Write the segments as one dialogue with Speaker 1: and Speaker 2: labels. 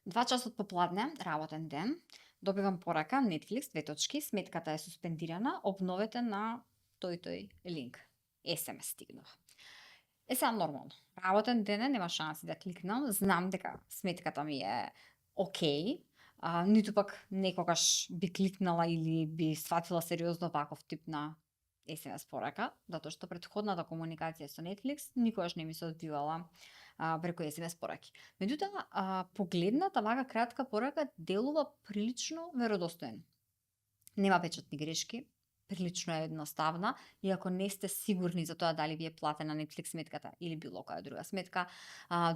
Speaker 1: 2 часот попладне, работен ден, добивам порака Netflix, две точки, сметката е суспендирана, обновете на тој линк. SMS стигнува. Сега нормално. Работен ден е, нема шанси да кликнам, знам дека сметката ми е окей, ниту пак некогаш би кликнала или би сватила сериозно ваков тип на SMS порака, затоа што претходната комуникација со Netflix никогаш не ми се одвивала преку SMS пораки. Меѓутоа, погледната вака кратка порака делува прилично веродостоен. Нема печатни грешки, прилично е едноставна и ако не сте сигурни за тоа дали ви е платена Netflix сметката или било која друга сметка,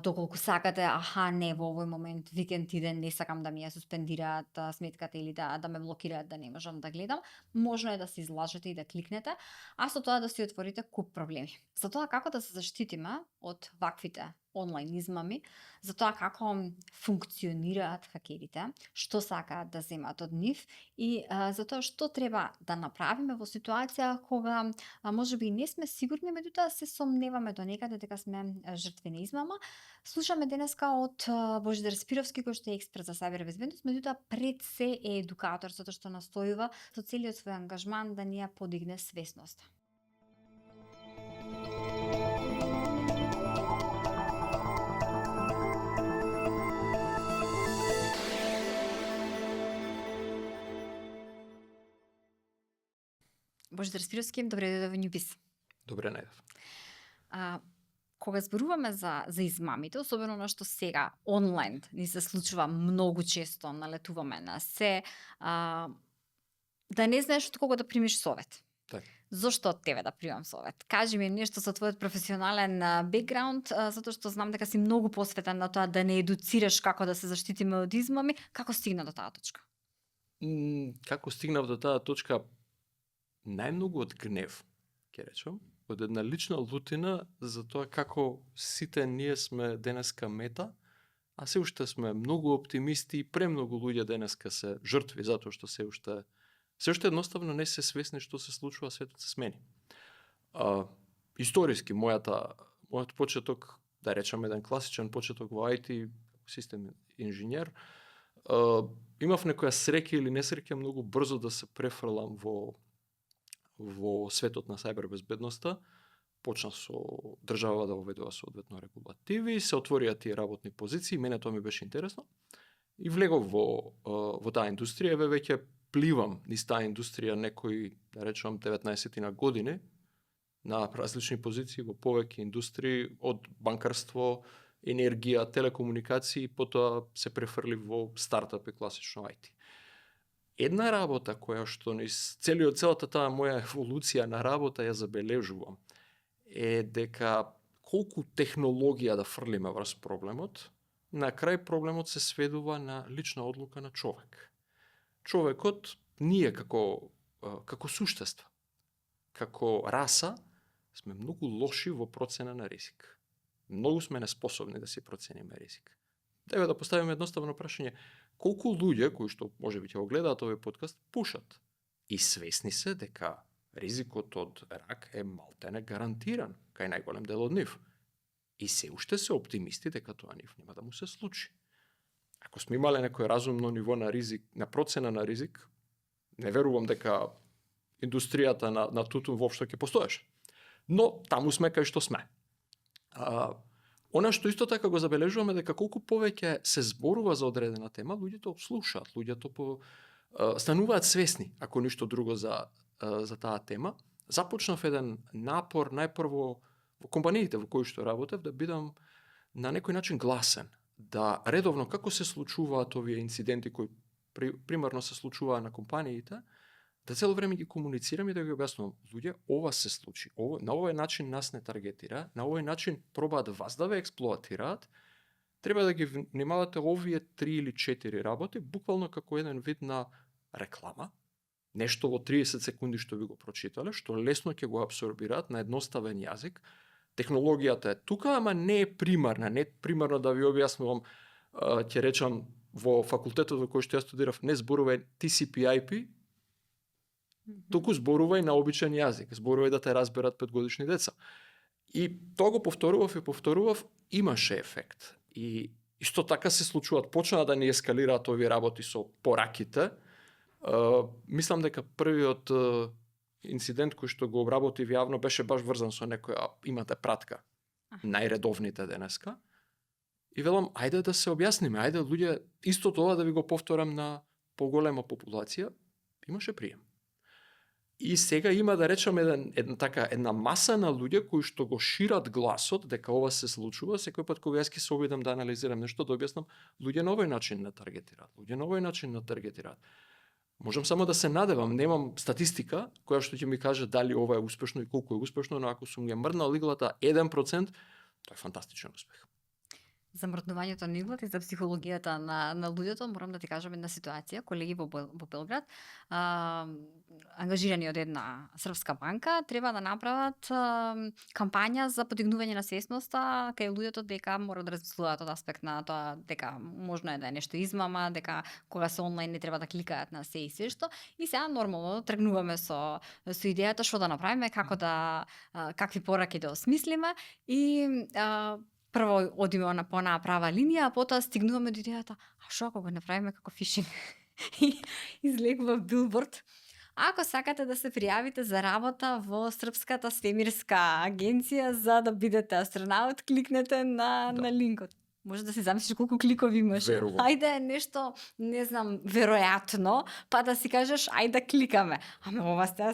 Speaker 1: доколку сакате, не во овој момент викенд иден не сакам да ми ја суспендираат сметката или да ме блокираат да не можам да гледам, можно е да се излажете и да кликнете, а со тоа да си отворите куп проблеми. За тоа како да се заштитиме од ваквите онлайн измами, за тоа како функционираат хакерите, што сакаат да земат од нив и за тоа што треба да направиме во ситуација кога можеби и не сме сигурни, меѓутоа се сомневаме до некаде дека сме жртви на измама. Слушаме денеска од Божидар Спировски, кој што е експерт за сајбер безбедност, меѓутоа пред се е едукатор, затоа што настојува со целиот свој ангажман да ни ја подигне свесноста. Божидар Спировски, добре дојде во Нјубис.
Speaker 2: Добре најдов.
Speaker 1: Кога зборуваме за измамите, особено она што сега онлайн ни се случува многу често, налетуваме на се, да не знаеш од кого да примиш совет.
Speaker 2: Так.
Speaker 1: Зошто од тебе да примам совет? Кажи ми нешто со твојот професионален бекграунд, затоа што знам дека си многу посветен на тоа да не едуцираш како да се заштитиме од измами. Како стигна до таа точка?
Speaker 2: Како стигнав до таа точка? Најмногу од гнев, ќе речам, од една лична лутина за тоа како сите ние сме денеска мета, а се уште сме многу оптимисти и премногу луѓе денеска се жртви затоа што се уште едноставно не се свесни што се случува, светот се смени. Историски мојот почеток, да речам еден класичен почеток во IT, систем инженер, имав некоја среќа или несреќа многу брзо да се префрлам во светот на сајбер безбедноста. Почна со држава да воведува соодветно регулативи, се отворија тие работни позиции, мене тоа ми беше интересно. И влегов во таа индустрија, веќе пливам низ таа индустрија некои, да речам, 19 години на различни позиции во повеќе индустрии, од банкарство, енергија, телекомуникации, потоа се префрлив во стартап и класично IT. Една работа која што низ целата таа моја еволуција на работа ја забележувам е дека колку технологија да фрлиме врз проблемот, на крај проблемот се сведува на лична одлука на човек. Човекот, ние како суштества, како раса, сме многу лоши во процена на ризик. Многу сме неспособни да си процениме ризик. Треба да поставиме едноставно прашање: колку луѓе кои што можеби ќе го гледаат овој подкаст пушат и свесни се дека ризикот од рак е малтене гарантиран кај најголем дел од нив, и се уште се оптимисти дека тоа нив нема да му се случи. Ако сме имале некој разумно ниво на ризик, на процена на ризик, не верувам дека индустријата на тутун воопшто ќе постоеше. Но таму сме кај што сме. Она што исто така го забележуваме дека колку повеќе се зборува за одредена тема, луѓето слушаат, луѓето стануваат свесни, ако ништо друго за таа тема. Започнав еден напор најпрво во компаниите во кои што работев да бидам на некој начин гласен, да редовно како се случуваат овие инциденти кои примерно се случуваа на компаниите, да цело време ги комуницирам и да ги објаснувам: луѓе, ова се случи, на овој начин нас не таргетира, на овој начин пробаат вас да ве експлоатираат, треба да ги внимавате овие 3 или 4 работи, буквално како еден вид на реклама, нешто во 30 секунди што ви го прочитале, што лесно ќе го абсорбираат на едноставен јазик. Технологијата е тука, ама не е примарна, не е примарно да ви објаснувам, ќе речам, во факултетот во кој што ја студирав, не зборува TCP/IP, туку зборувај на обичен јазик, зборувај да те разберат 5-годишни деца. И тоа го повторував, имаше ефект. И Исто така се случуваат, почнаа да ни ескалираат овие работи со пораките. Мислам дека првиот инцидент кој што го обработив јавно беше баш врзан со некоја имате пратка, најредовните денеска. И велам, ајде да се објасниме, ајде луѓе, исто тоа да ви го повторам на поголема популација, имаше прием. И сега има, да речеме, една маса на луѓе кои што го шират гласот дека ова се случува. Секој пат кога јас ќе се обидам да анализирам нешто, да објаснам, луѓе на овој начин не таргетираат. Можам само да се надевам, немам статистика која што ќе ми каже дали ова е успешно и колку е успешно, но ако сум ја мрднал иглата 1%, тоа е фантастичен успех.
Speaker 1: За мрднувањето на иглата и за психологијата на луѓето, морам да ти кажам една ситуација. Колеги во Белград, ангажирани од една српска банка, треба да направат кампања за подигнување на свесноста кај луѓето дека мора да размислуваат од аспект на тоа дека можно е да е нешто измама, дека кога се онлайн не треба да кликаат на се и се што. И сега нормално тргнуваме со идејата што да направиме, како да какви пораки да осмислиме и прво одиме на по права линија, а потоа стигнуваме до идејата, а што ако го направиме како фишинг? И излегува билборд. Ако сакате да се пријавите за работа во Српската свемирска агенција за да бидете астронаут, кликнете на линкот. Може да си замислиш колку кликови имаш.
Speaker 2: Верувам.
Speaker 1: Ајде нешто, не знам, веројатно, па да си кажеш ајде кликаме. Ама ова сте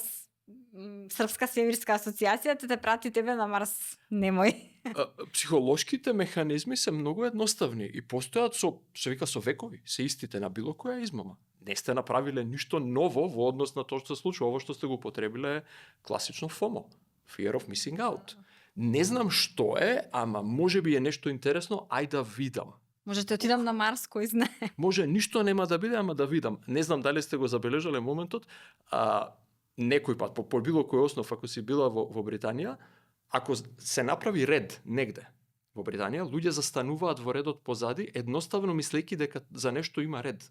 Speaker 1: Српска свемирска асоциација те прати тебе на Марс, немој.
Speaker 2: Психолошките механизми се многу едноставни и постојат со векови, се истите на било која измама. Не сте направиле ништо ново во однос на тоа што се случува. Ово што сте го потребиле е класично FOMO, Fear of Missing Out. Не знам што е, ама може би е нешто интересно, ај да видам.
Speaker 1: Може да отидам на Марс, кој знае.
Speaker 2: Може ништо нема да биде, ама да видам. Не знам дали сте го забележале моментот, некој пат, по било кој основ, ако си била во Британија, ако се направи ред негде во Британија, луѓе застануваат во редот позади, едноставно мислејќи дека за нешто има ред.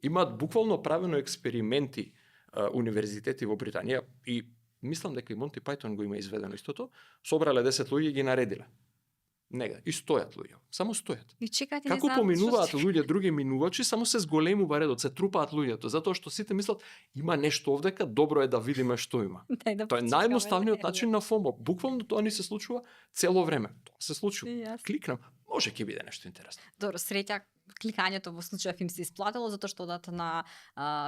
Speaker 2: Имаат буквално правено експерименти универзитети во Британија и мислам дека и Монти Пајтон го има изведено истото, собрале 10 луѓе и ги наредиле. Негде. И стојат луѓе. Само стојат.
Speaker 1: И чекаат и
Speaker 2: Како поминуваат луѓе, други минувачи, само се зголемува редот, се трупаат луѓето, затоа што сите мислат има нешто овдека, добро е да видиме што има. Тоа е наједноставниот начин на FOMO. Буквално тоа ни се случува цело време. Тоа се случува. Кликнам, може ќе биде нешто интересно.
Speaker 1: Добро, среќа кликањето во случајов им се исплатило затоа што одат на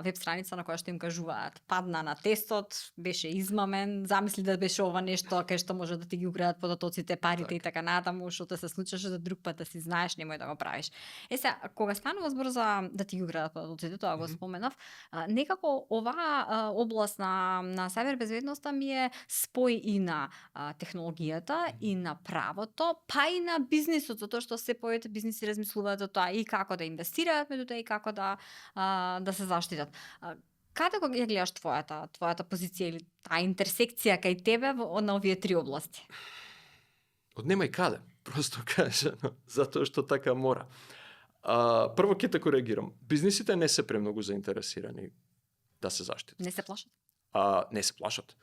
Speaker 1: веб страница на која што им кажуваат падна на тестот, беше измамен, замисли да беше ова нешто кај што може да ти ги украдат податоците, парите и така натаму, што те се случеше за друг пат да си знаеш, немој да го правиш. Сега, кога станува збор за да ти ги украдат податоците, тоа го споменав, некако оваа област на сајбер безбедноста ми е спој и на технологијата и на правото, па и на бизнисот, затоа што се повеќе бизниси размислуваат за тоа и како да инвестираат меѓутоа и како да се заштитат. Каде го гледаш твојата позиција или таа интерсекција кај тебе на овие три области?
Speaker 2: Од нема и каде, просто кажано, затоа што така мора. Прво ќе те коригирам. Бизнисите не се премногу заинтересирани да се заштитат.
Speaker 1: Не се плашат?
Speaker 2: Не се плашат.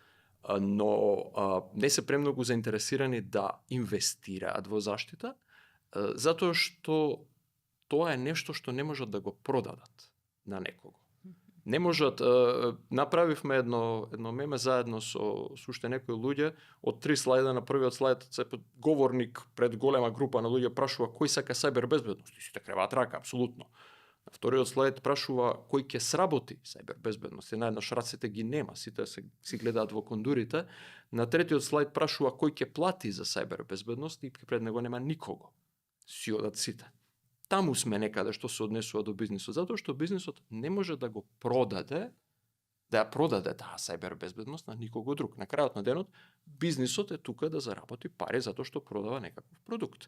Speaker 2: Но не се премногу заинтересирани да инвестираат во заштита, затоа што тоа е нешто што не можат да го продадат на некого. Не можат, направивме едно меме заедно со уште некои луѓе, од 3 слајда на првиот слајд говорник пред голема група на луѓе прашува кој сака сајбер безбедност, и сите креваат рака, апсолутно. На вториот слајд прашува кој ќе сработи сајбер безбедност, и наеднаш рацете ги нема, сите си гледаат во кондурите. На третиот слајд прашува кој ќе плати за сајбер безбедност, и пред него нема никого. Си одат сите. Таму сме некаде што се однесува до бизнисот, затоа што бизнисот не може да го продаде, да ја продаде таа сајбер безбедност на никого друг. На крајот на денот, бизнисот е тука да заработи пари затоа што продава некаков продукт.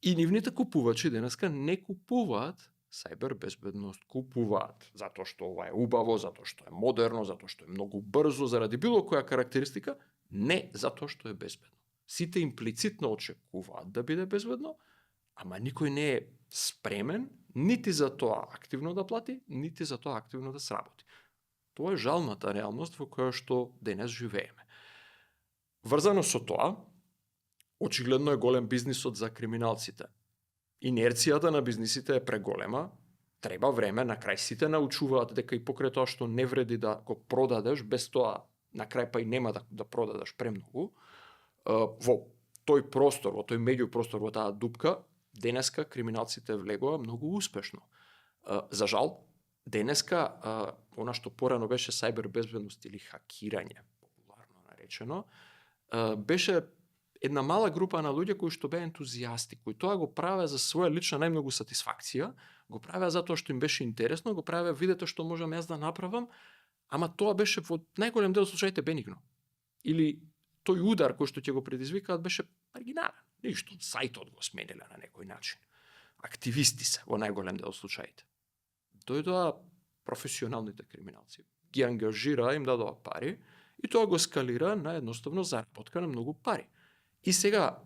Speaker 2: И нивните купувачи денеска не купуваат сајбер безбедност, купуваат затоа што ова е убаво, затоа што е модерно, затоа што е многу брзо, заради било која карактеристика, не затоа што е безбедно. Сите имплицитно очекуваат да биде безбедно, ама никој не е спремен нити за тоа активно да плати, нити за тоа активно да сработи. Тоа е жалната реалност во која што денес живееме. Врзано со тоа, очигледно е голем бизнисот за криминалците. инерцијата на бизнисите е преголема, треба време, на крај сите научуваат дека и покрај тоа што не вреди да го продадеш, без тоа на крај па и нема да продадеш премногу. Во тој простор, во тој меѓупростор, во таа дупка, денеска криминалците влегоа многу успешно. За жал, денеска она што порано беше сајбер безбедност или хакирање, популарно наречено, беше една мала група на луѓе кои што беа ентузијасти, кои тоа го правеа за своја лична најмногу сатисфакција, го правеа затоа што им беше интересно, го правеа видете што можам јас да направам, ама тоа беше во најголем дел случаите бенигно. Или тој удар кој што ќе го предизвикаат беше маргинален. Ништо, сајтот го смениле на некој начин. Активисти се во најголем дел случаите. Дојдоа професионалните криминалци, ги ангажира, им дадоа пари и тоа го скалира на едноставно заработка на многу пари. И сега,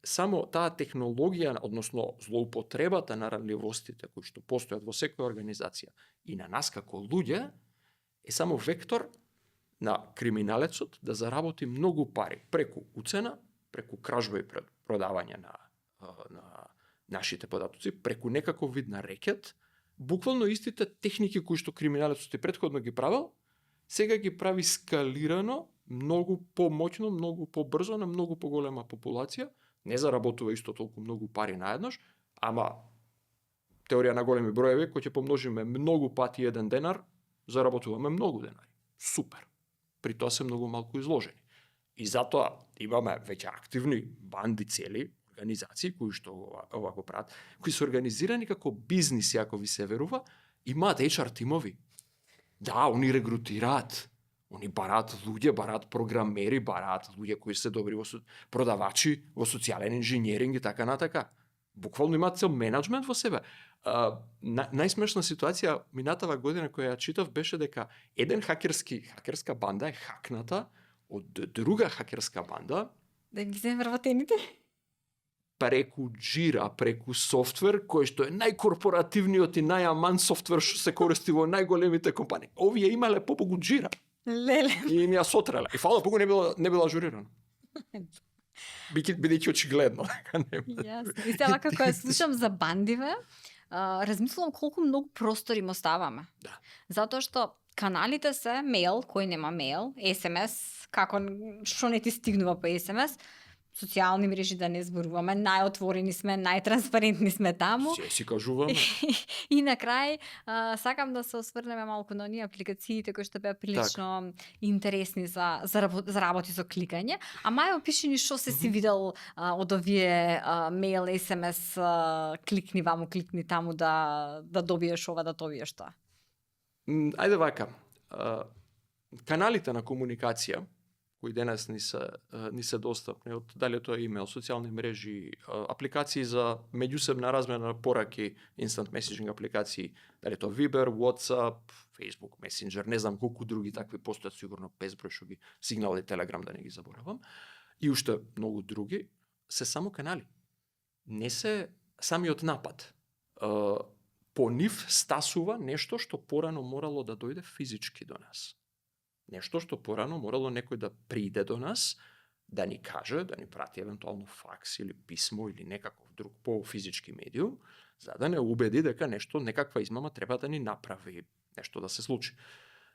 Speaker 2: само таа технологија, односно злоупотребата на ранливостите кои што постојат во секоја организација и на нас како луѓе, е само вектор на криминалецот да заработи многу пари преку уцена, преку кражба и продавање на нашите податоци, преку некаков вид на рекет, буквално истите техники кои што криминалецот и претходно ги правил, сега ги прави скалирано, многу помоќно, многу побрзо на многу поголема популација, не заработува исто толку многу пари наеднаш, ама теорија на големи броеви, кој ќе помножиме многу пати еден денар, заработуваме многу денари. Супер. При тоа се многу малку изложени. И затоа имаме веќе активни банди цели, организации кои што ова го прават, кои се организирани како бизниси, ако ви се верува, имаат HR тимови. Да, они регрутираат, они бараат луѓе, бараат програмери, бараат луѓе кои се добри во продавачи, во социјален инженеринг и така натака. Буквално имаат цел менеджмент во себе. Најсмешна ситуација минатава година која ја читав беше дека еден хакерска банда е хакната од друга хакерска банда
Speaker 1: Да ги земе вработените?
Speaker 2: преку Jira, преку софтвер кој што е најкорпоративниот и најаман софтвер што се користи во најголемите компании. Овие имале побогу Jira.
Speaker 1: Леле.
Speaker 2: И им ја сотреле. И фала Богу не било ажурирано. Бидејќи очигледно.
Speaker 1: Јасно. И сега како ја слушам за бандиве, размислувам колку многу простор им оставаме.
Speaker 2: Да.
Speaker 1: Затоа што каналите се мејл, кој нема мејл, SMS, како што не ти стигнува по SMS, социјални мрежи да не зборуваме, најотворени сме, најтранспарентни сме таму.
Speaker 2: Си кажуваме.
Speaker 1: И на крај, сакам да се осврнеме малку на оние апликациите кои што беа прилично интересни за работи со кликање. А мај опиши ни што се си видел од овие мејл, SMS, кликни ваму, кликни таму да добиеш ова, да добиеш тоа.
Speaker 2: Ајде вака. Каналите на комуникација кои денес ни се достапни, од дали тоа имейл, социјални мрежи, апликации за меѓусебна размена на пораки, instant messaging апликации, дали тоа Viber, WhatsApp, Facebook, Messenger, не знам колку други такви постојат, сигурно безброј што ги Signal и Telegram, да не ги заборавам, и уште многу други, се само канали. Не се самиот напад. По нив стасува нешто што порано морало да дојде физички до нас. Нешто што порано морало некој да приде до нас, да ни каже, да ни прати евентуално факс или писмо или некаков друг по-физички медиум, за да не убеди дека нешто, некаква измама треба да ни направи, нешто да се случи.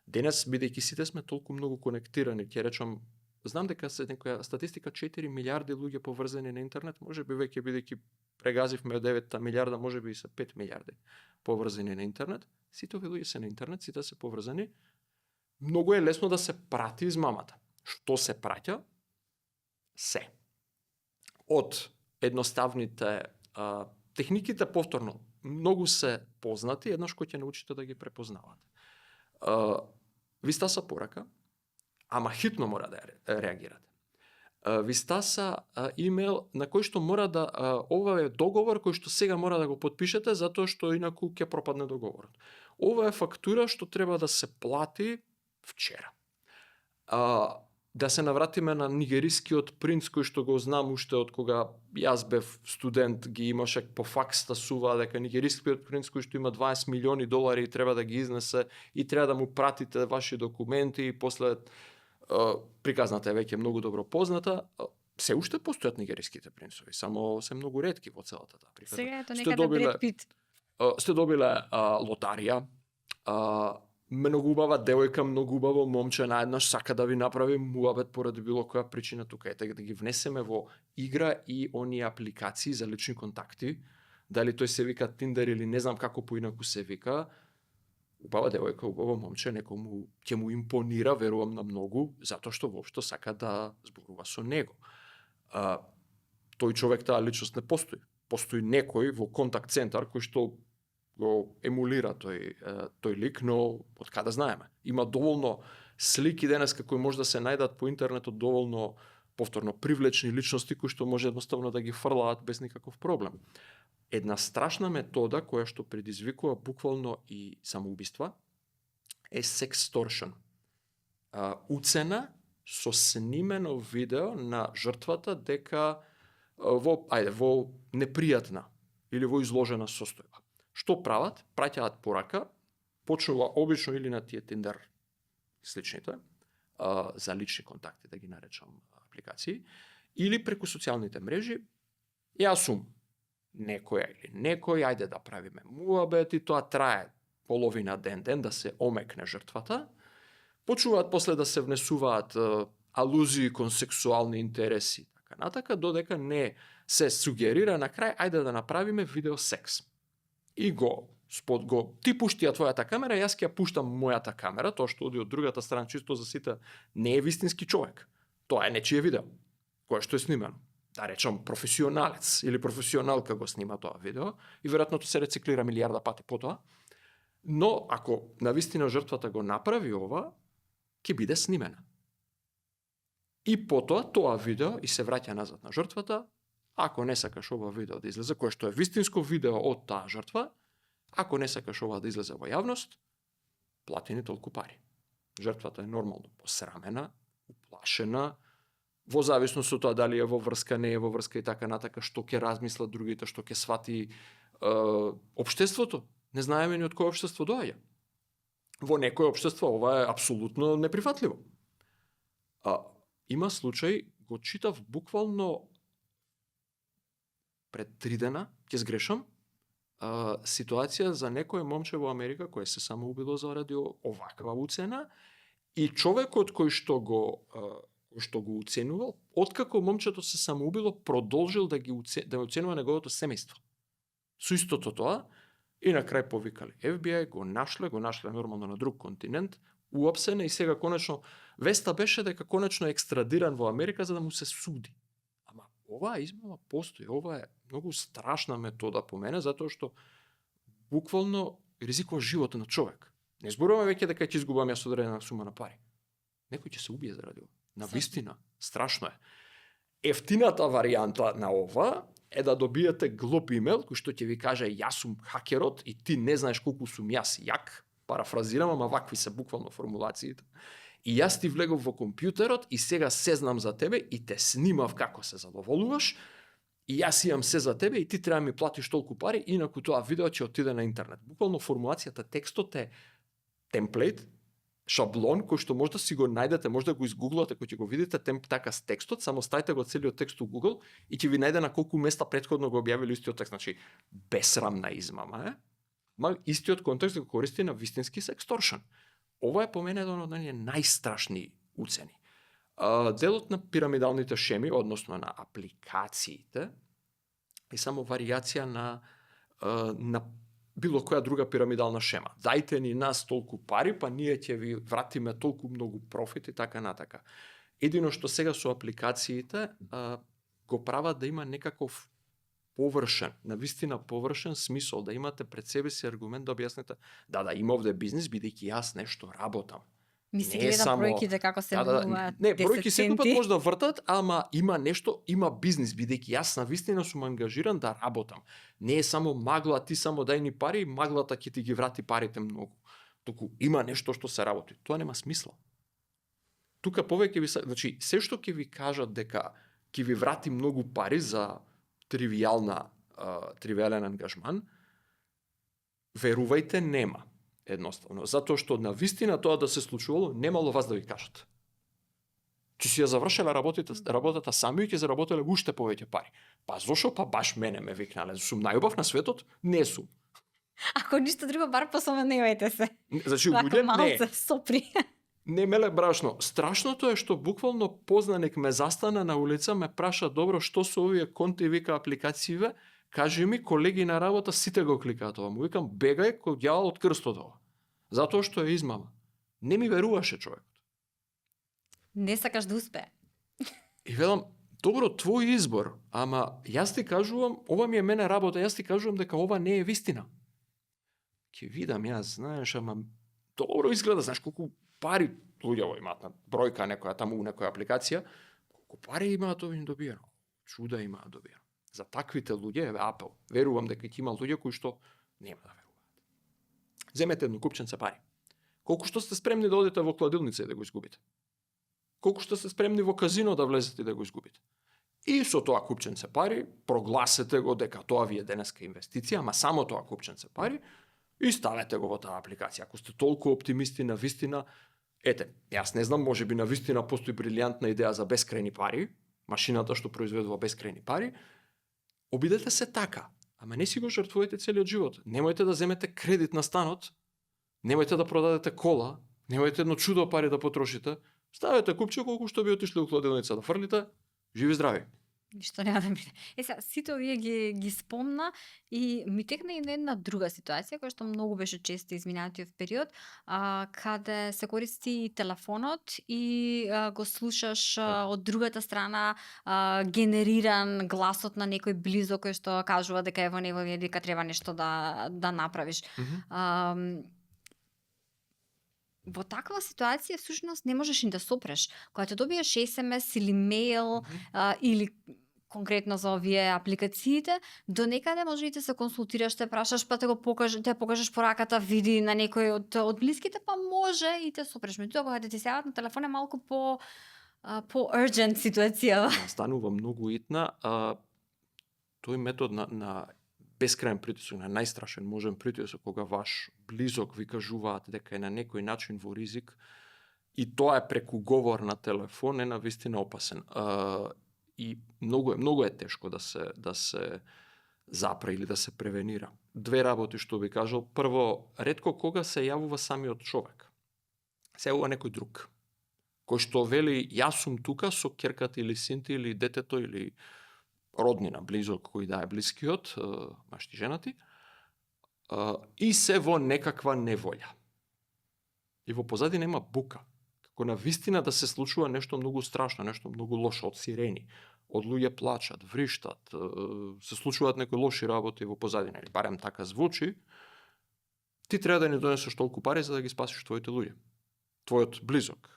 Speaker 2: Денес, бидејќи сите сме толку многу конектирани, ќе речам, знам дека се некоја статистика 4 милиарди луѓе поврзани на интернет, може би веќе бидејќи прегазивме 9 милиарда, може би и се 5 милиарди поврзани на интернет. Сите овие луѓе се на интернет, сите се поврзани. Многу е лесно да се прати измамата. Што се праќа? Се. Од едноставните техниките, повторно, многу се познати, еднаш кој ќе научите да ги препознавате. Ви стаса порака, ама хитно мора да реагирате. Ви стаса имейл на кој што мора да ова е договор кој што сега мора да го потпишете затоа што инаку ќе пропадне договорот. Ова е фактура што треба да се плати вчера. Да се навратиме на нигерискиот принц кој што го знам уште од кога јас бев студент, ги имаше по факс стасува дека нигерискиот принц кој што има 20 милиони долари и треба да ги изнесе и треба да му пратите ваши документи и после приказната е веќе многу добро позната. се уште постојат нигериските принцови, само се многу ретки во целата таа приказна.
Speaker 1: Сега ето
Speaker 2: Сте
Speaker 1: некаде
Speaker 2: добиле-
Speaker 1: Бред Пит.
Speaker 2: Сте добиле лотарија, многу убава девојка, многу убаво момче наеднаш сака да ви направи муабет поради било која причина тука. Ете да ги внесеме во игра и оние апликации за лични контакти, дали тој се вика Tinder или не знам како поинаку се вика. Убава девојка, убаво момче, некому ќе му импонира, верувам на многу, затоа што воопшто сака да зборува со него. Тој човек, таа личност не постои. Постои некој во контакт центар кој што го емулира тој лик, но од каде знаеме? Има доволно слики денеска кои може да се најдат по интернетот, доволно повторно привлечни личности кои што може едноставно да ги фрлаат без никаков проблем. Една страшна метода која што предизвикува буквално и самоубиства е sextortion. Уцена со снимено видео на жртвата дека во непријатна или во изложена состојба. Што прават? Праќаат порака, почнува обично или на тие Tinder сличните, за лични контакти, да ги наречам апликации, или преку социјалните мрежи. Јас сум некоја или некој, ајде да правиме муабет и тоа трае половина ден да се омекне жртвата. Почнуваат после да се внесуваат алузии кон сексуални интереси, така натака, додека не се сугерира на крај, ајде да направиме видео секс. И ти пушти ја твојата камера, јас ќе ја пуштам мојата камера, тоа што оди од другата страна чисто за сите не е вистински човек. Тоа е нечие видео, кое што е снимено. Да речам професионалец или професионалка го снима тоа видео и веројатно тоа се рециклира милиарда пати потоа. Но ако навистина жртвата го направи ова, ќе биде снимена. И потоа тоа видео и се враќа назад на жртвата. Ако не сакаш ова видео да излезе, кое што е вистинско видео од таа жртва, ако не сакаш ова да излезе во јавност, плати ни толку пари. Жртвата е нормално посрамена, уплашена, во зависност од тоа дали е во врска, не е во врска и така натака, што ќе размислат другите, што ќе свати општеството. Не знаеме ни од кој општество доаѓа. Во некој општество ова е апсолутно неприфатливо. Има случај, го читав буквално пред 3 дена, ќе сгрешам, ситуација за некој момче во Америка кој се самоубило заради оваква уцена и човекот кој што го уценувал, откако момчето се самоубило, продолжил да оценува неговото семејство. Со истото тоа, и на крај повикале FBI, го нашле нормално на друг континент, уапсене и сега конечно веста беше дека конечно е екстрадиран во Америка за да му се суди. Ама оваа измама постои, ова е многу страшна метода по мене, затоа што буквално ризикува животот на човек. Не зборуваме веќе дека ќе изгубам јас одредена сума на пари. Некој ќе се убие заради ова. На вистина, страшно е. Ефтината варијанта на ова е да добиете глуп имейл кој што ќе ви каже јас сум хакерот и ти не знаеш колку сум јас јак, парафразирам, ама вакви се буквално формулациите. И јас ти влегов во компјутерот и сега се знам за тебе и те снимав како се задоволуваш и јас имам се за тебе и ти треба ми платиш толку пари, инаку тоа видео ќе отиде на интернет. Буквално формулацијата, текстот е темплейт, шаблон кој што може да си го најдете, може да го изгуглате, кој ќе го видите така с текстот, само ставите го целиот текст у Google и ќе ви најде на колку места претходно го објавили истиот текст, значи бесрамна измама е. Ма истиот контекст го користи на вистински сексторшн. Ова е по мене еден од најстрашни уцени. Делот на пирамидалните шеми, односно на апликациите, е само варијација на било која друга пирамидална шема. Дајте ни нас толку пари, па ние ќе ви вратиме толку многу профит и така натака. Едино што сега со апликациите го прават да има некаков површен, навистина површен смисол, да имате пред себе си аргумент да објасните да, има овде бизнис, бидејќи јас нешто работам.
Speaker 1: Ми се гледа бројките како се менуваат.
Speaker 2: Не, бројки секој пат може да вртат, ама има нешто, има бизнис, бидејќи јас навистина сум ангажиран да работам. Не е само магла, ти само дај ни пари, маглата ќе ти ги врати парите многу. Туку има нешто што се работи. Тоа нема смисла. Тука повеќе значи се што ќе ви кажат дека ќе ви врати многу пари за тривијален ангажман, верувајте, нема. Едноставно, затоа што на вистина тоа да се случувало, немало вас да ви кажат. Ќе си ја завршеле работата сами и ќе заработеле уште повеќе пари. Па зошо па баш мене ме викнале? Сум најубав на светот? Не сум.
Speaker 1: Ако ништо друго, бар посоменувајте се.
Speaker 2: Значи
Speaker 1: Вака
Speaker 2: луѓе
Speaker 1: малце
Speaker 2: не.
Speaker 1: сопри.
Speaker 2: Не меле брашно. Страшното е што буквално познаник ме застана на улица, ме праша добро што со овие конти вика апликацииве, кажи ми колеги на работа сите го кликаат ова. Му викам бегај кој ѓавол од крстот ова. Затоа што е измама. Не ми веруваше човек.
Speaker 1: Не сакаш да успее.
Speaker 2: И велам, добро, твој избор, ама јас ти кажувам, ова ми е мене работа, јас ти кажувам дека ова не е вистина. Ќе видам јас, знаеш, ама добро изгледа, знаеш колку пари луѓе имаат на бројка некоја таму у некоја апликација, колку пари имаат овие добиено. Чуда имаат добиено. За таквите луѓе е апел. Верувам дека ќе има луѓе кои што нема да веруваат. Земете едно купченце пари. Колку што сте спремни да одите во кладилница и да го изгубите. Колку што сте спремни во казино да влезете и да го изгубите. И со тоа купченце пари прогласете го дека тоа ви е денеска инвестиција, ама само тоа купченце пари и ставете го во таа апликација. Ако сте толку оптимисти на вистина, ете, јас не знам, можеби на вистина постои брилјантна идеја за бескрајни пари, машината што произведува бескрајни пари, обидете се така, ама не си го жртвувате целиот живот. Немојте да земете кредит на станот, немојте да продадете кола, немојте едно чудо пари да потрошите, ставете купче колку што би отишле у кладилница да фрлите, живи здрави.
Speaker 1: Ништо нема да биде. Сега, сите овие ги спомна и ми текна и на една друга ситуација, која што многу беше често изминатиот период, каде се користи телефонот и го слушаш од другата страна генериран гласот на некој близо кој што кажува дека ево него дека треба нешто да направиш. Во таква ситуација всушност не можеш ни да сопреш. Кога те добиеш SMS или мејл или конкретно за овие апликациите, до некаде може и да се консултираш, те прашаш, па те покажеш пораката, види на некој од блиските, па може и те сопреш. Меѓутоа кога ти се јават на телефон е малку по urgent ситуација.
Speaker 2: Станува многу итна, тој метод на бескрајен притисок, на најстрашен можен притисок, кога ваш близок ви кажуваат дека е на некој начин во ризик, и тоа е преку говор на телефон, е навистина опасен. И многу е тешко да се запре или да се превенира. Две работи што би кажал. Прво, ретко кога се јавува самиот човек. Се јавува некој друг, кој што вели јас сум тука со ќерката или синти или детето или роднина, близок кој да е блискиот, машти женати, и се во некаква неволја. И во позадина има бука. Како на вистина да се случува нешто многу страшно, нешто многу лошо, од сирени, од луѓе плачат, вриштат, се случуваат некои лоши работи во позадина, или барем така звучи, ти треба да ни донесеш толку пари за да ги спасиш твоите луѓе. Твојот близок.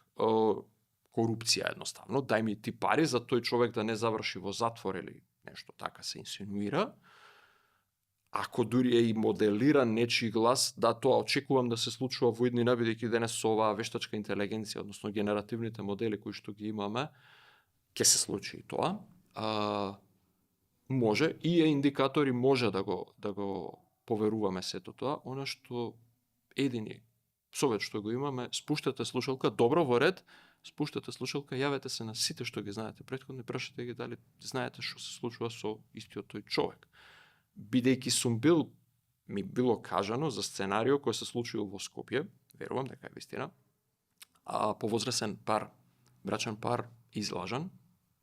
Speaker 2: Корупција едноставно, дај ми ти пари за тој човек да не заврши во затвор или нешто така се инсинуира. Ако дури е и моделиран нечи глас, да, тоа очекувам да се случува во иднина, бидејќи денес со оваа вештачка интелигенција, односно генеративните модели кои што ги имаме, ќе се случи и тоа. Може и е индикатори може да го поверуваме сето тоа, она што едини совет што го имаме, спуштате слушалка добро во ред, спуштате слушалка, јавете се на сите што ги знаете претходно и прашате ги дали знаете што се случува со истиот тој човек. Бидејќи ми било кажано за сценарио кој се случил во Скопје, верувам дека е вистина, повозрасен пар, брачен пар излажан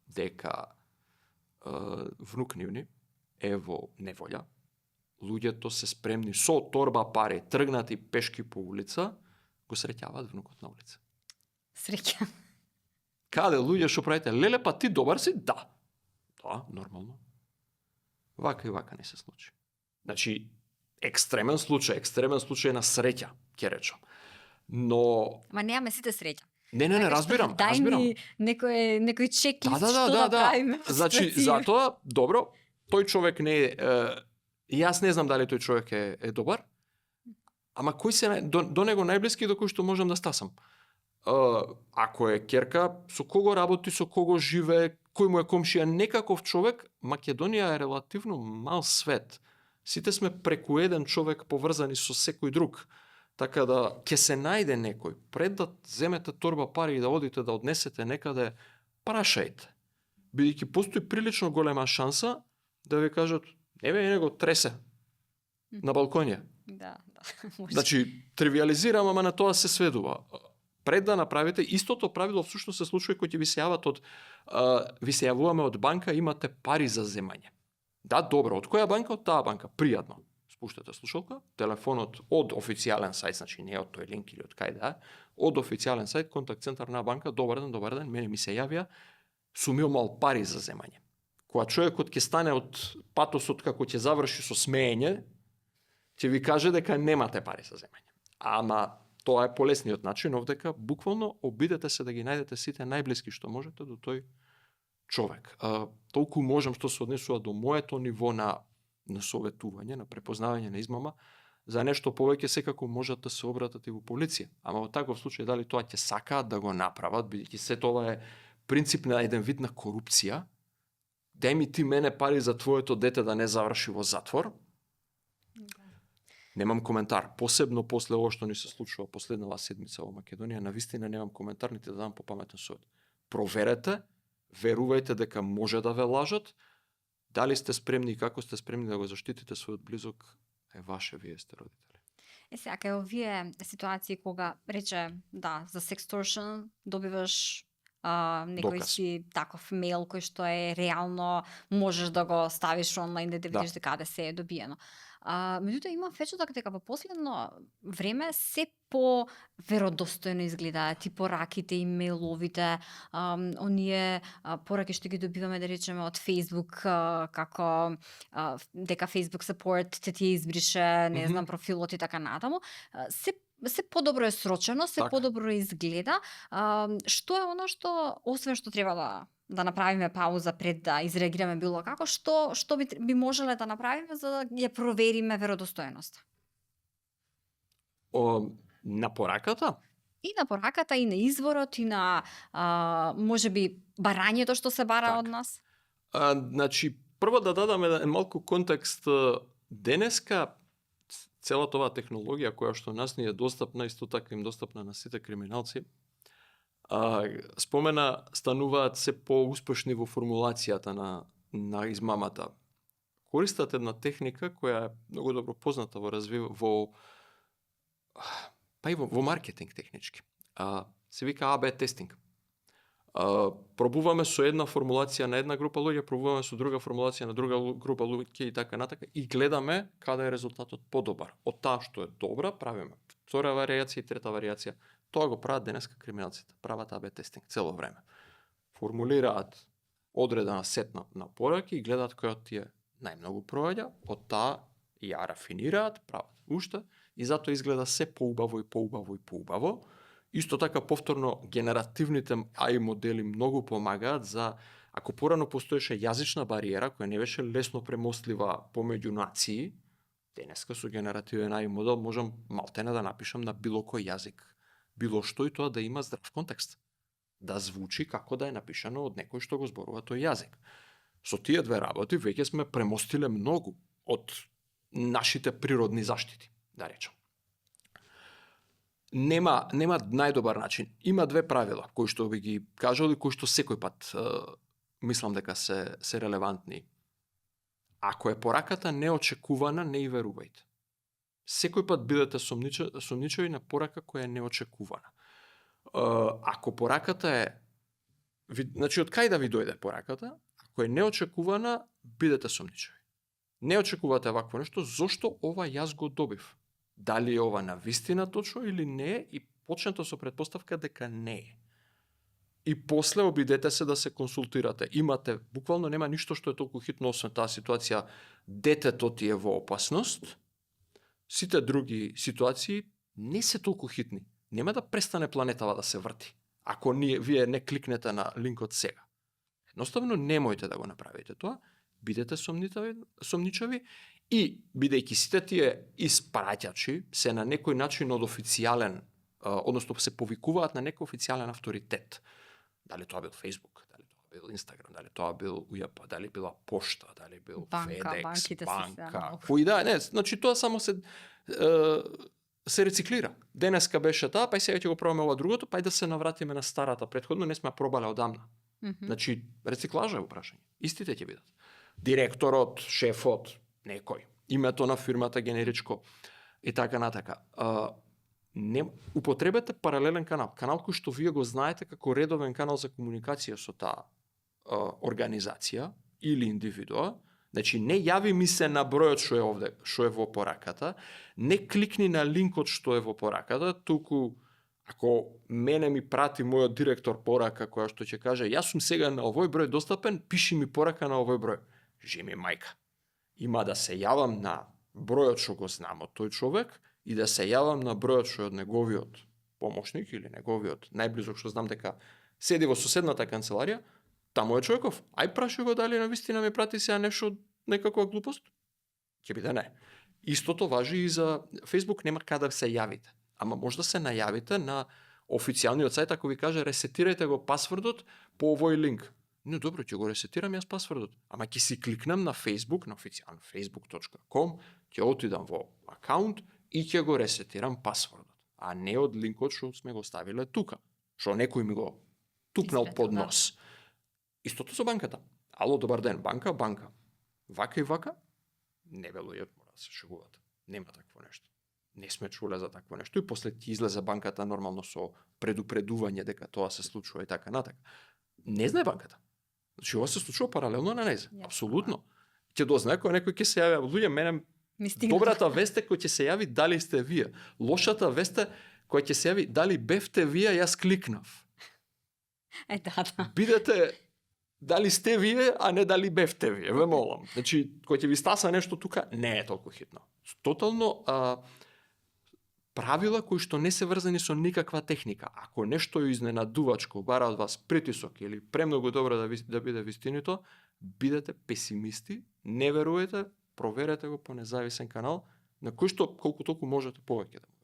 Speaker 2: дека внук нивни е во неволја, луѓето се спремни со торба пари, тргнати пешки по улица, го среќаваат внукот на улица.
Speaker 1: Среќа.
Speaker 2: Каде луѓе што правите? Леле, па ти добар си? Да. Да, нормално. Вака и вака не се случи. Значи, екстремен случај на среќа, ќе речам. Но...
Speaker 1: Ма немаме сите среќа.
Speaker 2: Не, разбирам.
Speaker 1: Дај ми некој чеклист што да правиме.
Speaker 2: Значи, затоа, добро, тој човек не е... Јас не знам дали тој човек е добар, ама кој се до него најблиски до кој што можам да стасам. Ако е ќерка, со кого работи, со кого живее, кој му е комшија, некаков човек, Македонија е релативно мал свет. Сите сме преку еден човек поврзани со секој друг. Така да ќе се најде некој пред да земете торба пари и да одите да однесете некаде, прашајте. Бидејќи постои прилично голема шанса да ви кажат не го тресе на балконија.
Speaker 1: Да. Може.
Speaker 2: Значи, тривиализирам, ама на тоа се сведува. Пред да направите, истото правило всушност се случува кој ќе ви се јават ви се јавуваме од банка, имате пари за земање. Да, добро, од која банка? Од таа банка, пријатно. Спуштате слушалка, телефонот од официјален сајт, значи не од тој линк или од кај да, од официјален сајт, контакт центар на банка, добар ден, мене ми се јавија, сум имал пари за земање. Кога човекот ќе стане од патосот како ќе заврши со смеење, ќе ви каже дека немате пари за земање. Ама тоа е полесниот начин, овдека буквално обидете се да ги најдете сите најблиски што можете до тој човек. Толку можам што се однесува до моето ниво на советување, на препознавање на измама, за нешто повеќе секако можат да се обратат и во полиција. Ама во таков случај дали тоа ќе сакаат да го направат, бидејќи се тоа е принцип на еден вид на корупција. Дај ми ти мене пари за твоето дете да не заврши во затвор. Немам коментар, посебно после ова што ни се случува последнава седмица во Македонија, навистина немам коментар нити да дам по паметен совет. Проверете, верувајте дека може да ве лажат. Дали сте спремни и како сте спремни да го заштитите својот близок, е ваше, вие сте родители.
Speaker 1: Сега, кај овие ситуации кога рече, да, за sextortion добиваш некој
Speaker 2: Доказ.
Speaker 1: си таков мејл кој што е реално, можеш да го ставиш онлайн да видиш дека се е добиено. Меѓутоа имам впечаток дека во последно време се по веродостојно изгледаат и пораките и мејловите, оние пораки што ги добиваме да речеме од Facebook, како дека Facebook support ти избрише, не знам, профилот и така натаму, се подобро е срочено, се
Speaker 2: Така.
Speaker 1: подобро изгледа. Што е оно што, освен што треба да направиме пауза пред да изреагираме било како, што би можеле да направиме за да ја провериме веродостојноста?
Speaker 2: На пораката?
Speaker 1: И на пораката, и на изворот, и на можеби барањето што се бара од нас?
Speaker 2: Значи, прво да дадам еден малку контекст. Денеска целата оваа технологија која што нас ни е достапна, исто така им достапна на сите криминалци, спомена, стануваат се поуспешни во формулацијата на измамата. Користат една техника која е многу добро позната во маркетинг технички. Се вика АБ тестинг. Пробуваме со една формулација на една група луѓе, пробуваме со друга формулација на друга група луѓе и така натака и гледаме каде е резултатот подобар. Од таа што е добра, правиме втора варијација и трета варијација. Тоа го прават денеска криминалците. Прават АБ тестинг цело време. Формулираат одредена сет на пораки и гледаат која од тие најмногу проаѓа, од таа ја рафинираат, прават уште и затоа изгледа се поубаво и поубаво и поубаво. Исто така повторно генеративните AI модели многу помагаат за, ако порано постоеше јазична бариера која не беше лесно премостлива помеѓу нации, денеска со генеративен AI модел можам малтене да напишам на било кој јазик, било што и тоа да има здрав контекст, да звучи како да е напишано од некој што го зборува тој јазик. Со тие две работи веќе сме премостиле многу од нашите природни заштити, да речам. Нема најдобар начин. Има две правила кои што би ги кажал и кои што секој пат мислам дека се релевантни. Ако е пораката неочекувана, не и верувајте. Секој пат бидете сомничави на порака која е неочекувана. Ако пораката е, значи од кај да ви дојде пораката, ако е неочекувана, бидете сомничави. Не очекувате вакво нешто, зошто ова јас го добив? Дали е ова навистина точно или не е, и почнете со претпоставка дека не е. И после обидете се да се консултирате. Имате, буквално нема ништо што е толку хитно освен таа ситуација, детето ти е во опасност, сите други ситуации не се толку хитни. Нема да престане планетава да се врти, ако вие не кликнете на линкот сега. Едноставно немојте да го направите тоа, бидете сомничави и бидејќи сите тие испраќачи се на некој начин од официјален, односно се повикуваат на некој официјален авторитет. Дали тоа бил Facebook, дали тоа бил Instagram, дали тоа бил УЈП, дали била пошта, дали бил FedEx, банка, кои да, не, значи тоа само се се рециклира. Денеска беше таа, па и сега ќе го пробаме ова другото, па и да се навратиме на старата претходно, не сме ја пробале одамна. Значи, рециклажа е упрашање. Истите ќе бидат. Директорот, шефот, некој, името на фирмата генеричко и така натака. Не употребете паралелен канал, канал кој што вие го знаете како редовен канал за комуникација со таа организација или индивидуа. Значи, не јави ми се на бројот што е овде, што е во пораката, не кликни на линкот што е во пораката, туку ако мене ми прати мојот директор порака која што ќе каже јас сум сега на овој број достапен, пиши ми порака на овој број. Жеми мајка. Има да се јавам на бројот што го знам од тој човек и да се јавам на бројот што е од неговиот помошник или неговиот најблизок што знам дека седи во соседната канцеларија. Таму е човеков. Ај праши го дали навистина ми прати сега нешто некаква глупост? Ќе биде не. Истото важи и за Facebook, нема каде да се јавите. Ама може да се најавите на официјалниот сајт ако ви каже ресетирајте го пасвордот по овој линк. Не, добро, ќе го ресетирам јас пасвордот. Ама ќе си кликнам на Facebook, на официјално facebook.com, ќе отидам во акаунт и ќе го ресетирам пасвордот. А не од линкот што сме го ставиле тука. Што некој ми го тупнал под нос. Истото со банката. Ало, добар ден, банка. Вака и вака, не бе луѓе, мора да се шегувате. Нема такво нешто. Не сме чуле за такво нешто и после ќе излезе банката нормално со предупредување дека тоа се случува и така натака. Не знае банката. Значи ова се случува паралелно на незе. Апсолутно. Ќе дознае кој некој ќе се јави. Луѓе, мене добрата вест е кој ќе се јави дали сте вие. Лошата вест е кој ќе се јави дали бевте вие, јас кликнав.
Speaker 1: Да.
Speaker 2: Бидете дали сте вие, а не дали бевте вие, ве молам. Значи, кој ќе ви стаса нешто тука, не е толку хитно. Тотално правила кои што не се врзани со никаква техника. Ако нешто е изненадувачко, бара од вас притисок или премногу добро да биде вистинито, бидете песимисти, не веруете, проверете го по независен канал, на кој што колку толку можете повеќе да му.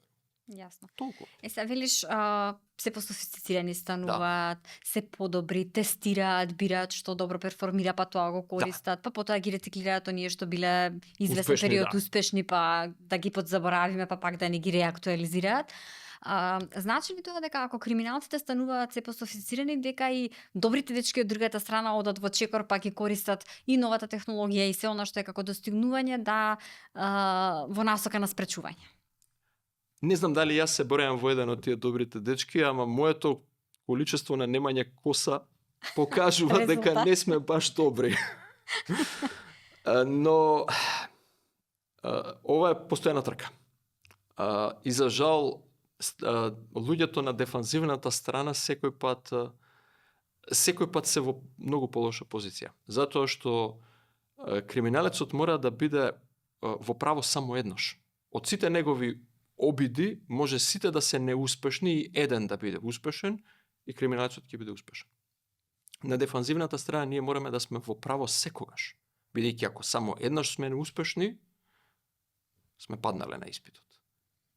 Speaker 1: Јасно.
Speaker 2: Толку.
Speaker 1: Се велиш, се пософистицирани стануваат, се подобри, тестираат, бираат што добро перформира, па тоа го користат, па потоа ги рециклираат оние што биле известен
Speaker 2: успешни,
Speaker 1: период успешни, па да ги подзаборавиме, па пак да не ги реактуализираат. Значи ли тоа дека ако криминалците стануваат се пософистицирани, дека и добрите дечки од другата страна одат во чекор, па ги користат и новата технологија и се она што е како достигнување во насока на спречување?
Speaker 2: Не знам дали јас се бројам во еден од тие добрите дечки, ама моето количество на немање коса покажува дека не сме баш добри. Но ова е постојана трка. И за жал луѓето на дефанзивната страна секој пат се во многу полоша позиција. Затоа што криминалецот мора да биде во право само еднаш. Од сите негови обиди може сите да се неуспешни и еден да биде успешен и криминалецот ќе биде успешен. На дефанзивната страна ние мораме да сме во право секогаш, бидејќи ако само еднаш сме неуспешни, сме паднале на испитот.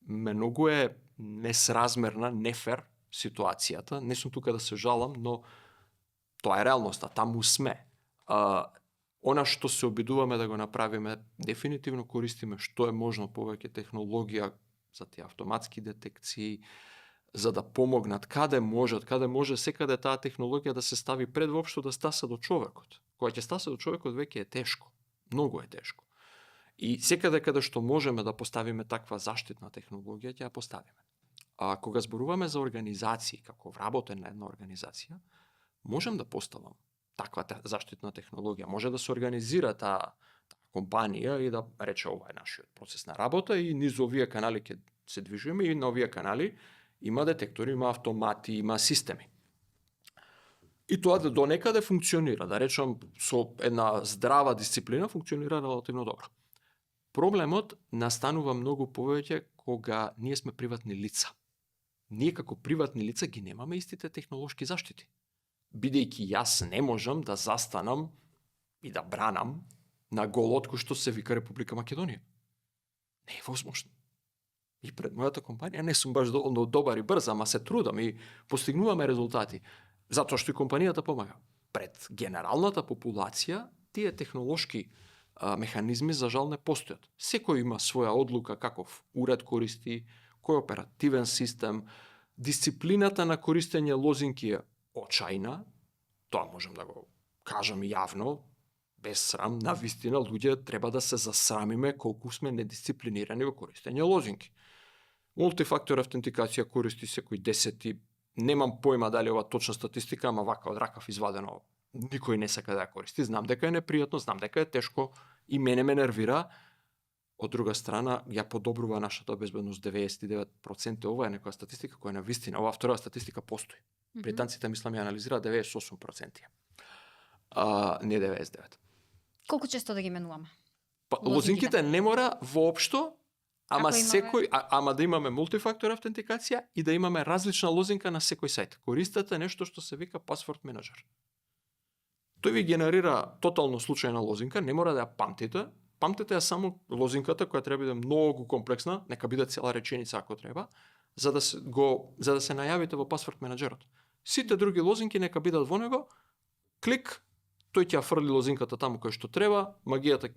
Speaker 2: Многу е несразмерна, нефер ситуацијата, не сум тука да се жалам, но тоа е реалноста, таму сме. Она што се обидуваме да го направиме, дефинитивно користиме што е можно повеќе технологија за тие автоматски детекции, за да помогнат каде може секаде таа технологија да се стави пред воопшто да стаса до човекот. Кога ќе стаса до човекот веќе е тешко, многу е тешко. И секаде каде што можеме да поставиме таква заштитна технологија, ќе ја поставиме. А кога зборуваме за организации, како вработен на една организација, можем да поставам таква заштитна технологија. Може да се организира таа компанија и да рече ова е нашиот процес на работа и низ овие канали ќе се движиме и на овие канали има детектори, има автомати, има системи. И тоа до некаде функционира, да речам со една здрава дисциплина функционира релативно добро. Проблемот настанува многу повеќе кога ние сме приватни лица. Ние како приватни лица ги немаме истите технолошки заштити. Бидејќи јас не можам да застанам и да бранам на голот кој што се вика Република Македонија. Не е возможно. И пред мојата компанија не сум баш доволно добар и брз, ама се трудам и постигнуваме резултати. Затоа што и компанијата помага. Пред генералната популација, тие технолошки механизми за жал не постојат. Секој има своја одлука каков уред користи, кој оперативен систем. Дисциплината на користење лозинки е очајна, тоа можем да го кажам јавно, без срам, на вистина луѓе треба да се засрамиме колку сме недисциплинирани во користење лозинки. Мултифактор автентикација користи секој 10. Немам појма дали ова точна статистика, ама вака од ракав извадено. Никој не сака да ја користи. Знам дека е непријатно, знам дека е тешко и мене ме нервира. Од друга страна, ја подобрува нашата безбедност 99%. Ова е некоја статистика која на вистина, оваа втора статистика постои. Британците, мислам, ја анализира 98%. Не 99%.
Speaker 1: Колку често да ги менуваме?
Speaker 2: Па, лозинките не мора воопшто, ама ама да имаме мултифактор автентикација и да имаме различна лозинка на секој сајт. Користете нешто што се вика Password Manager. Тој ви генерира тотално случајна лозинка, не мора да ја памтите. Памтете ја само лозинката која треба да биде многу комплексна, нека биде цела реченица ако треба, за да се најавите во Password Managerот. Сите други лозинки нека бидат во него. Клик, тој ќе ја фрли лозинката таму кој што треба, магијата,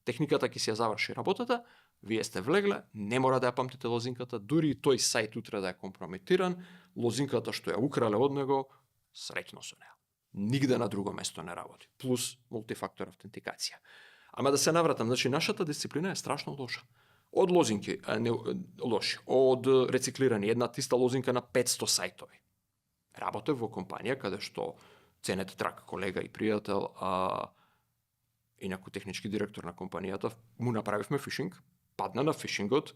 Speaker 2: техниката ќе си ја заврши работата, вие сте влегле, не мора да ја памтите лозинката, дури и тој сајт утре да е компрометиран, лозинката што ја украле од него, среќно со неа. Нигде на друго место не работи. Плюс мултифактор автентикација. Ама да се навратам, значи нашата дисциплина е страшно лоша. Од лозинки, лоши, од рециклирани, една тиста лозинка на 500 сајтови. Работев во компанија каде што ценет трак колега и пријател, инаку технички директор на компанијата, му направивме фишинг, падна на фишингот.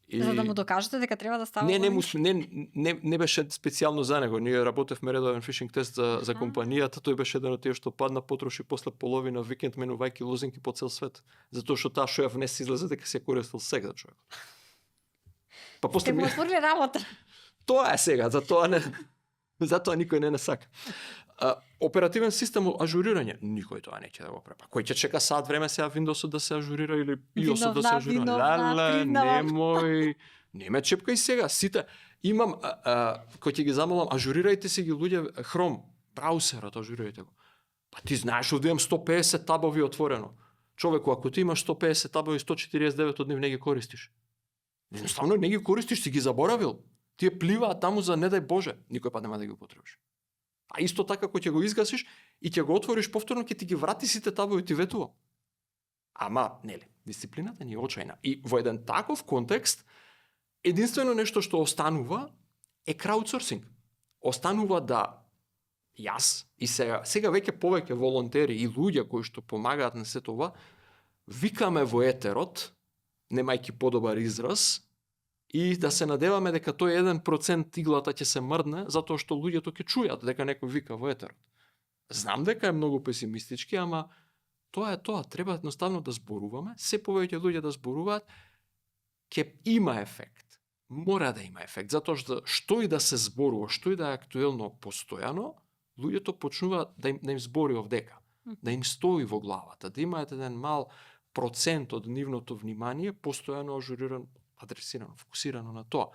Speaker 2: И...
Speaker 1: За да му докажете дека треба да става?
Speaker 2: Не беше специјално за него. Ние работевме редовен фишинг тест за компанијата. Тој беше еден од тие што падна, потроши после половина викенд менувајќи лозинки по цел свет. Затоа што таа што ја внесе излезе дека се користел сега човек. Па после
Speaker 1: му отвориле работа.
Speaker 2: Тоа е сега, затоа никој не сака. Оперативен систем ажурирање, никој тоа неќе да го препа. Кој ќе чека сат време сега Windowsот да се ажурира или iOS да се ажурира? Немој, не ме чепкај сега. Сите имам кој ќе ги замолам, ажурирајте си ги луѓе Chrome, браузерот, ажурирајте го. Па ти знаеш овде имам 150 табови отворено. Човеку, ако ти имаш 150 табови, 149 од нив не ги користиш. Едноставно не ги користиш, си ги заборавил. Тие пливаат таму за не дај Боже, никој па нема да ги употребиш. А исто така кога ќе го изгасиш и ќе го отвориш повторно, ќе ти ги врати сите табови ти ветува. Ама, нели, дисциплината ни е очајна. И во еден таков контекст, единствено нешто што останува е краудсорсинг. Останува да јас и сега веќе повеќе волонтери и луѓе кои што помагаат на сето ова, викаме во етерот, немајќи подобар израз, и да се надеваме дека тој 1% иглата ќе се мрдне, затоа што луѓето ќе чујат дека некој вика во етерот. Знам дека е многу песимистички, ама тоа е тоа. Треба едноставно да зборуваме, се повеќе луѓе да зборуваат, ќе има ефект. Мора да има ефект, затоа што и да се зборува, што и да е актуелно постојано, луѓето почнуваат да им збори овдека, да им стои во главата, да имаат еден мал процент од нивното внимание постојано ажуриран, адресирано, фокусирано на тоа.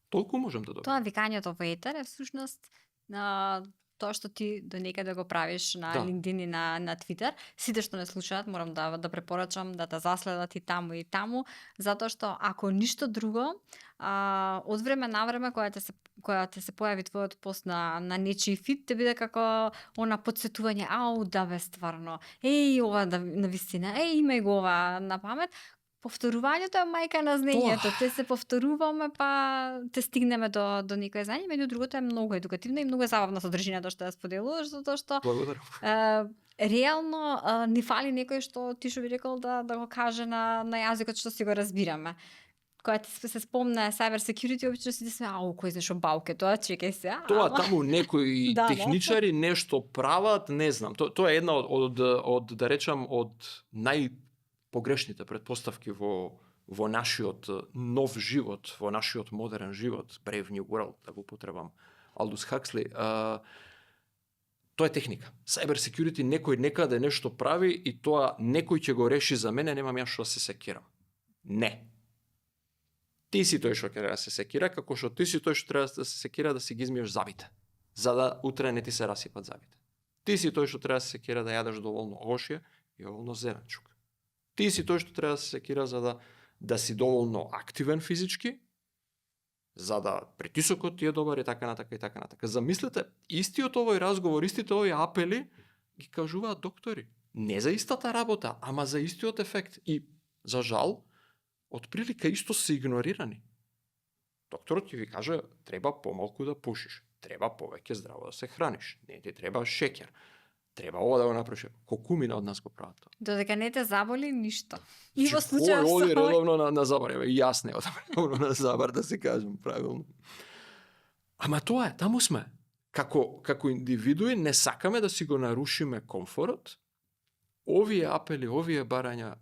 Speaker 2: Толку можем да добиеме.
Speaker 1: Тоа викањето во етер е всушност на тоа што ти до некаде го правиш на LinkedIn и на Twitter. Сите што не слушаат, морам да препорачам да те заследат и таму, затоа што ако ништо друго, од време на време кога те се појави твојот пост на нечи фит, те биде како она потсетување, да бе стварно, ова на вистина, имај го ова на памет. Повторувањето е мајка на знаењето. Те се повторуваме, па те стигнеме до некое знаење, меѓу другото е многу едукативно и многу забавна содржината што ја споделуваш, затоа што реално ни фали некој што ти што би рекол да го каже на јазикот што си го разбираме. Кога ти се спомне cyber security, обично си сме, кој знае што бауке тоа, чекај се.
Speaker 2: Тоа таму некои техничари нешто прават, не знам. Тоа е една од да речам од погрешните предпоставки во нашиот нов живот, во нашиот модерен живот, Brave New World, да го потребам Алдус Хаксли. Тоа е техника. Cyber security некој некаде нешто прави и тоа некој ќе го реши за мене, немам јас што се секирам. Не. Ти си тој што треба да се секира, како што ти си тој што треба да се секира да си ги измиеш забите, за да утре не ти се расипат забите. Ти си тој што треба да се секира да јадеш доволно ошје Јоволно зеначук. Ти си тој што треба да се секира за да си доволно активен физички, за да притисокот ти е добар и така натака и така натака. Замислете, истиот овој разговор, истите овој апели ги кажуваат доктори. Не за истата работа, ама за истиот ефект. И, за жал, отприлика исто се игнорирани. Докторот ќе ви каже, треба помалку да пушиш, треба повеќе здраво да се храниш, не ти треба шеќер, треба ова да го направиш. Колку мина од нас го прават тоа?
Speaker 1: Додека не те заболи ништо. И во
Speaker 2: Значи,
Speaker 1: случајот
Speaker 2: кој оди
Speaker 1: со овој-
Speaker 2: редовно на забар, и јас не одам редовно на забар, да се кажем правилно. Ама тоа е, таму сме. Како индивидуи не сакаме да си го нарушиме комфорот. Овие апели, овие барања,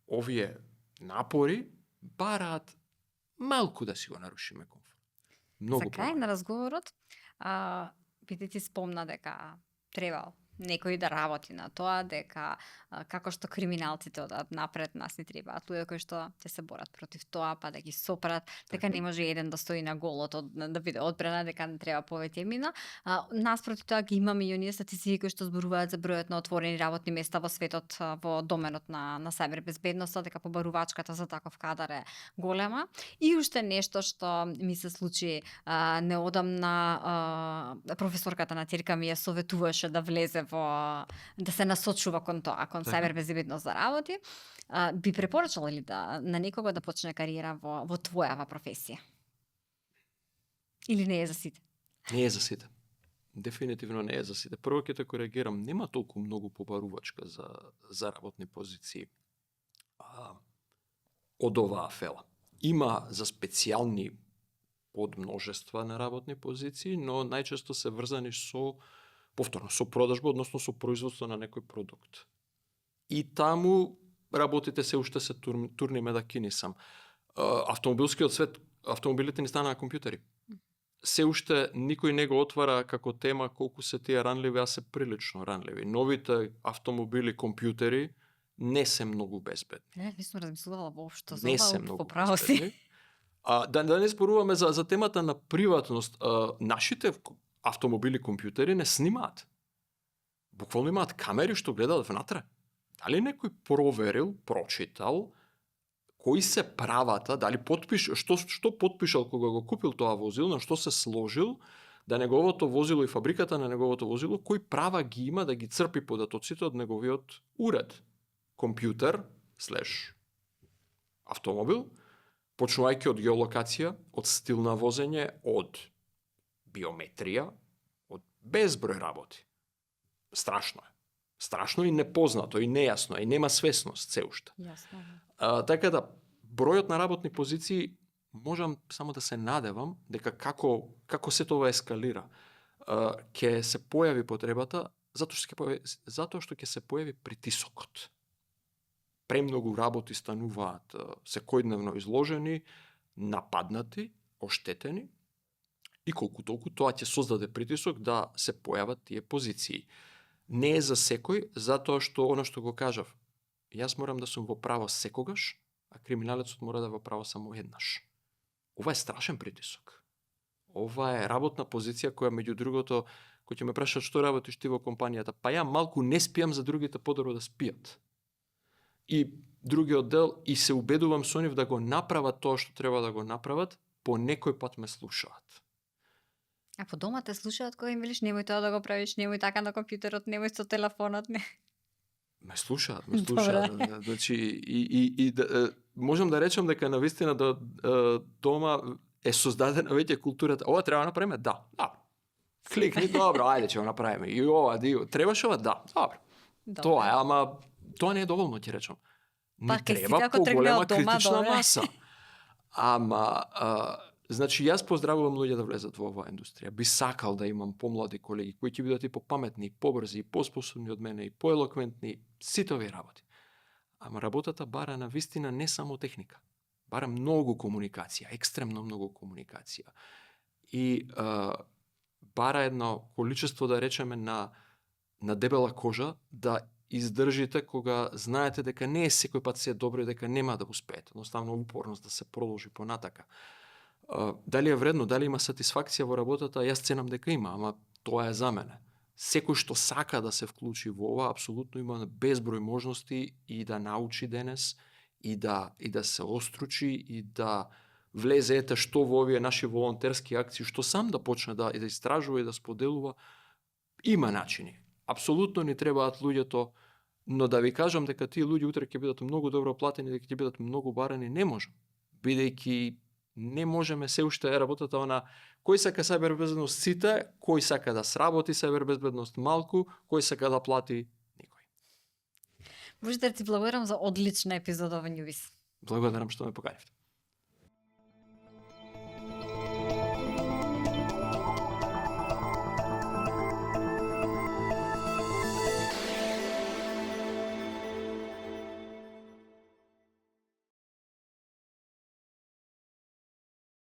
Speaker 2: овие напори бараат малку да си го нарушиме комфорт. Многу
Speaker 1: За крај
Speaker 2: помалку.
Speaker 1: на разговорот, Пите ти спомна дека треба некој да работи на тоа, дека како што криминалците одат напред, нас ни требаат луѓе кои што ќе се борат против тоа, па да ги сопрат, дека не може еден да стои на голото, да биде одбрана, дека не треба повеќе мина. Наспроти тоа ги имаме и оние статистики кои што зборуваат за бројот на отворени работни места во светот во доменот на сајбер безбедноста, дека побарувачката за таков кадар е голема. И уште нешто што ми се случи неодамна, професорката на Терка ми ја советуваше да влезе да се насочува кон тоа, кон
Speaker 2: Така.
Speaker 1: сајбер безбедност да работи. Би препорачала ли на некого да почне кариера во твојава професија? Или не е за сите?
Speaker 2: Не е за сите. Дефинитивно не е за сите. Прво ќе те коригирам, нема толку многу побарувачка за работни позиции од оваа фела. Има за специјални подмножества на работни позиции, но најчесто се врзани со продажба, односно со производство на некој продукт. И таму работите се уште се турниме да кинисам. Автомобилскиот свет, автомобилите ни станаа компјутери. Се уште никој не го отвара како тема колку се тие ранливи, а се прилично ранливи. Новите автомобили, компјутери не се многу безбедни.
Speaker 1: Не сум размислувала воопшто за
Speaker 2: Не
Speaker 1: ова,
Speaker 2: се многу
Speaker 1: поправо си.
Speaker 2: безбедни. Да не зборуваме за темата на приватност. Нашите автомобили, компјутери не снимаат. Буквално имаат камери што гледаат внатре. Дали некој проверил, прочитал, кои се правата, дали што потпишал кога го купил тоа возило, на што се сложил, да неговото возило и фабриката на неговото возило, кои права ги има да ги црпи податоците од неговиот уред. Компјутер, автомобил, почнувајќи од геолокација, од стил на возење, од биометрија, од безброј работи. Страшно е. Страшно и непознато, и нејасно, и нема свесност се уште.
Speaker 1: Јасно.
Speaker 2: Така да, бројот на работни позиции, можам само да се надевам дека како се тоа ескалира, ќе се појави потребата, затоа што ќе се појави притисокот. Премногу работи стануваат секојдневно изложени, нападнати, оштетени, и колку толку тоа ќе создаде притисок да се појават тие позиции. Не е за секој, затоа што оно што го кажав, јас морам да сум во право секогаш, а криминалецот мора да е во право само еднаш. Ова е страшен притисок. Ова е работна позиција која, меѓу другото, кој ќе ме прашат што работиш ти во компанијата, па ја малку не спијам за другите подобро да спијат. И другиот дел, и се убедувам со нив да го направат тоа што треба да го направат, по некој пат ме слушаат.
Speaker 1: А по дома те слушаат кога им велиш немој тоа да го правиш, немој така на компјутерот, немој со телефонот, не.
Speaker 2: Ме слушаат. Значи, можам да речам дека навистина дома е создадена веќе културата. Ова треба да направиме? Да. Кликни, добро, ајде ќе го направиме. И ова, требаш ова? Да. Добро. Тоа е, ама тоа не е доволно, ќе речам. Не треба поголема критична маса. Ама, значи, јас поздравувам луѓе да влезат во оваа индустрија. Би сакал да имам помлади колеги кои ќе бидат и попаметни, и побрзи, и поспособни од мене, и поелоквентни, сите овие работи. Ама работата бара на вистина не само техника. Бара многу комуникација, екстремно многу комуникација. И бара едно количество, да речеме, на дебела кожа да издржите кога знаете дека не е секој пат се е добро и дека нема да успеете. Едноставно упорност да се продолжи понатака. Дали е вредно, дали има сатисфакција во работата, јас ценам дека има, ама тоа е за мене. секој што сака да се вклучи во ова, апсолутно има безброј можности и да научи денес, и да се остручи, и да влезе ете што во овие наши волонтерски акции, што сам да почне да истражува и да споделува. Има начини. Апсолутно ни требаат луѓето, но да ви кажам дека тие луѓе утре ќе бидат многу добро платени, дека ќе бидат многу барани, не можам. Бидејќи не можеме, се уште е работата она кој сака сајбербезбедност сите, кој сака да сработи сајбербезбедност малку, кој сака да плати никој.
Speaker 1: Божидар, ти благодарам за одлична епизода во Њувис.
Speaker 2: Благодарам што ме поканивте.